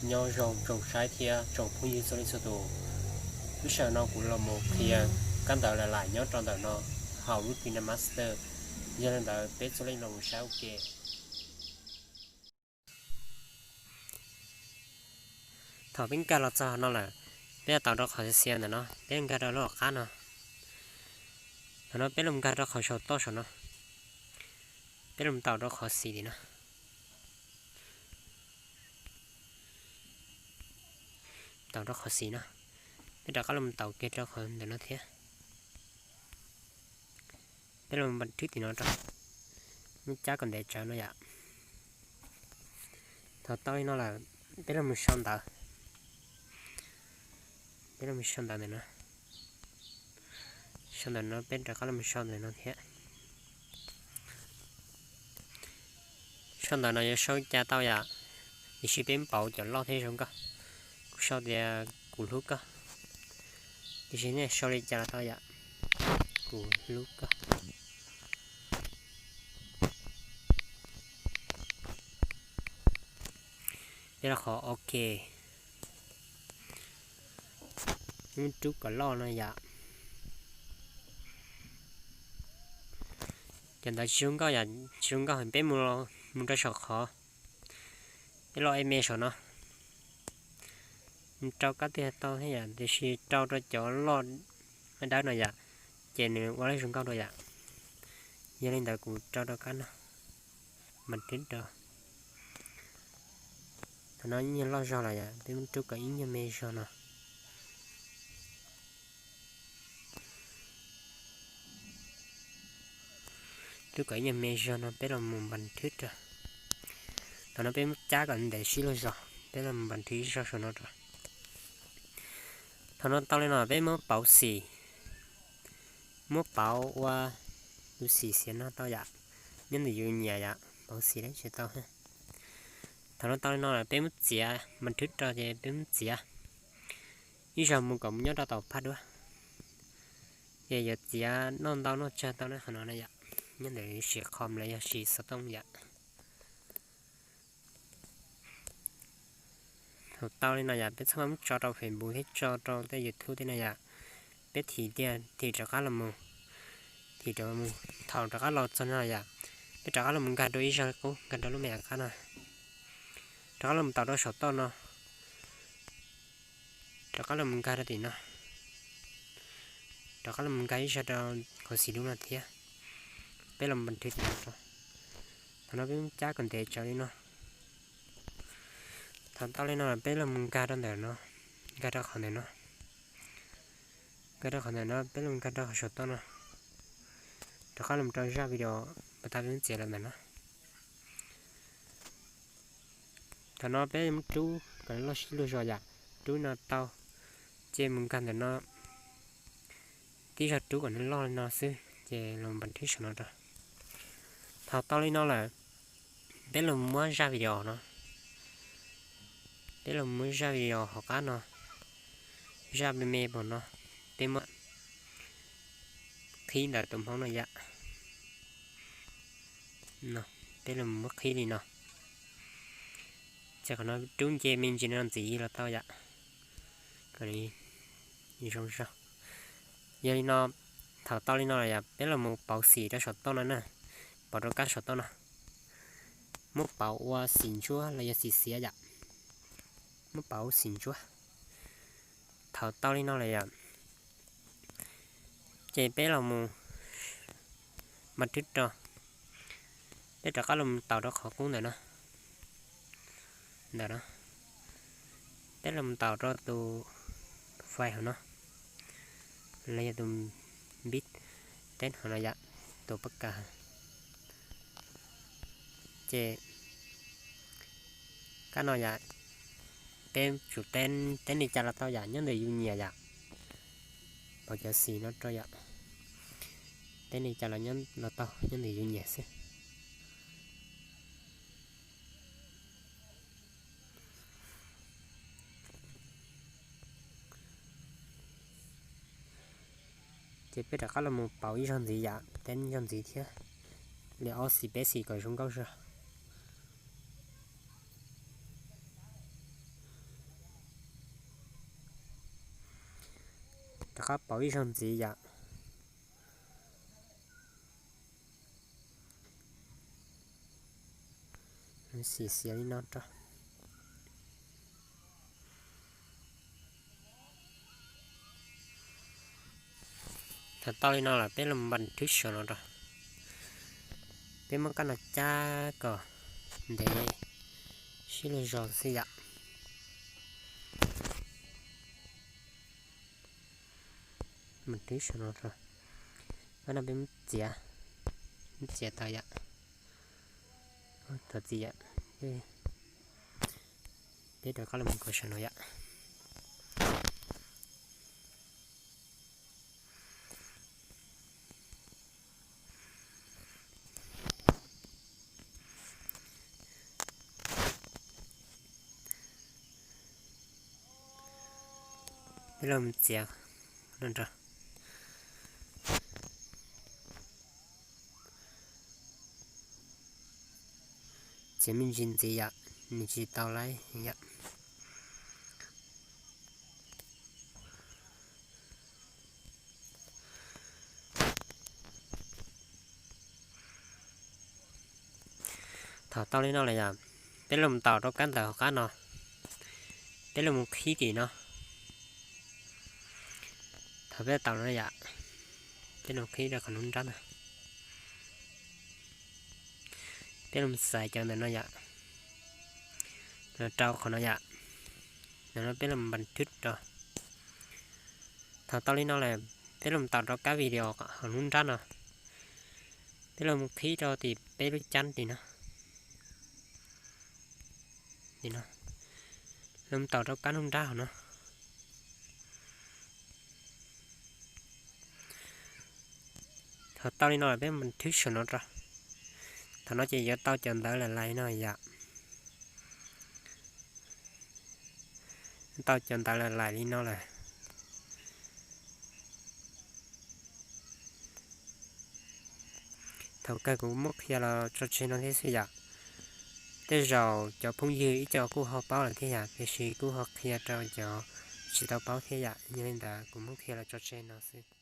Nyob zoo tsoom saib thiab tsoom phooj ywg txhua leej txhua tus, lub sij hawm no kuv los mus qhia kab ntawv Lalaim nyob rau ntawm no hauv lub KineMaster. Yog li ntawd peb txhua leej los mus saib ua ke. Thaum peb nkag los txog no lawm, peb tau rau qhov xiav xiav ntawm no, peb nkag rau lub hauv qab no. Thaum no peb los nkag rau qhov saum toj saum no, peb los tau rau qhov xim tim no. Tau rau qhov xim no, peb rov qab los tau kiag rau qhov ntawm no thiab. Peb los npas thwb tim no rau, muab cab kom ntev tsawv no yom. Thaum tau li no lawm, peb los mus sau ntawv. Peb los mus sau ntawv ntawm no. Sau ntawm no peb rov qab los mus sau ntawm no thiab. Sau ntawm no yuav sau li cas tau yom, tiam sis peb pauv cov loj thiab zoo nkauj. Kuv sau tias kuv hlub koj, tiam sis nej sau li cas los tau yom, kuv hlub koj. Peb los qhov ok, rub kom loj no yom. Cov ntawv tsis zoo nkauj yom, tsis zoo nkauj heev, peb mus, mus rau saum qhov, peb los email saum no, mus rau kab twg tau thiab yom, tiam sis rau rau cov loj dawb no yom, ces nws ua lub zoo nkauj dua yom. Yog li ntawd kuv rau rau kab no, npas thwb rau. Thaum no ib nyuag loj zog lawm yom, peb muab rub kom ib nyuag me zog no. Rub kom ib nyuag me zog no peb los mus npas thwb rau. Thaum no peb muab cab kom ntev sib luag zog, peb los mus npas thwb ib zog saum no rau. Thaum no tau li no peb muab pauv xim, muab pauv ua tus xim xiav no tau yom, nyob ntawm yus nyiam yom, pauv xim dab tsi tau. Thaum no tau li no lawm peb muab txiav, npas thwb rau ces peb muab txiav ib zog mus kom mus nyob rau tom phaj duab. Ces yuav txiav noj ntau noj tsawg tau na, qhov no na yom, nyob ntawm siv qhom los yog siv xov tooj yom. Thaum tau li no yom, peb txhob muab tso rau Facebook thiab tso rau tej YouTube tej no yom. Peb thim tiag, thim rov qab los mus, thim rov mus, thaum rov qab los txog no yom, peb rov qab los mus nkag rau ib zog qub, nkag rau lub me qab no, rov qab los mus tau rau saum toj no, rov qab los mus nkag rau tim no, rov qab los mus nkag ib zog rau qhov xim dub no thiab. Peb los npas thwb tim no rau. Thaum no peb muab cab kom ntev tsawv li no. Thaum tau li no peb los mus nkag rau ntawm no, nkag rau qhov ntawm no, nkag rau qhov ntawm no, peb los nkag rau qhov saum toj no, rov qab los rau zaj video pas tas peb muab txiav los ntawm no. Thaum no peb muab rub kom loj sib luag zog yom, rub no tau, ces mus nkag ntawm no, tib zog rub kom nws loj li no xwb ces los npas thwb saum no rau. Thaum tau li no lawm, peb los muab zaj video no, peb los muab zaj video hauv qab no, zaj me me pom no, peb muab qhib ntawm tus hmoob no yom. Peb los muab qhib li no, ces qhov no rub nce me ntsis no ntxiv los tau yom. Zoo zog. Yog li no, thaum tau li no lawm yom, peb los mus pauv xim rau saum toj no na, pauv rau kab saum toj no. Muab pauv ua xim ntsuab los yog xim xiav yom. Muab pauv xim ntsuab. Thaum tau li no lawm yom, ces peb los mus npas thwb rau, peb rov qab los mus ntaus rau qhov qub ntawm no, ntawm no, peb los mus ntaus rau tus file hauv no, los yog tus npib teb hauv no yom, tus pab kas. Ces kab no yom, peb tsum teb li cas los tau yom, nyob ntawm yus nyiam yom. Pauv cov xim no rau yom, teb li cas los tau, nyob ntawm yus nyiam xwb. Ces peb rov qab los mus pauv ib zaug ntxiv yom, teb ib zaug ntxiv thiab, li ob xim peb xim kom zoo nkauj zog. Rov qab pauv ib zaug ntxiv yom. Xim xiav li no rau. Thaum tau li no lawm peb los npas thwb saum no rau. Peb muab kab no cab kom ntev sib lug zog xwb yom. Npas thwb saum no rau. Kab no peb muab txiav, muab txiav tau yom. Thov txim yom. Peb rov qab los mus nkaus saum no yom. Peb los txiav no rau. Txiav me ntsis ntxiv yom, nws tsis tau lawm yom. Thaum tau li no lawm yom, peb los mus taus rau kab ntawm hauv qab no, peb los mus qhib tim no. Thaum peb taus no yom, peb los qhib rau qhov nruab nrab no. Peb los xaiv cov ntawm no yom, los rau qhov no yom. Ntawm no peb los npas thwb rau. Thaum tau li no lawm, peb los taus rau kab video hauv lub nrab no. Peb los qhib rau tim peb lub cab tim no. Tim no, los taus rau kab nruab nrab hauv no. Thaum tau li no lawm peb npas thwb saum no rau. Thaum no ces yuav tau cov ntawv lais lais li no yom. Tau cov ntawv lais lais li no lawm. Thaum kawg kuv muab qhia los tso tseg no thiab xwb yom. Tej zaum cov phooj ywg ib co kuj ho paub lawm thiab yom, tiam sis kuj ho qhia rau cov tsis tau paub thiab yom. Yog li ntawd kuv muab qhia los tso tseg no xwb.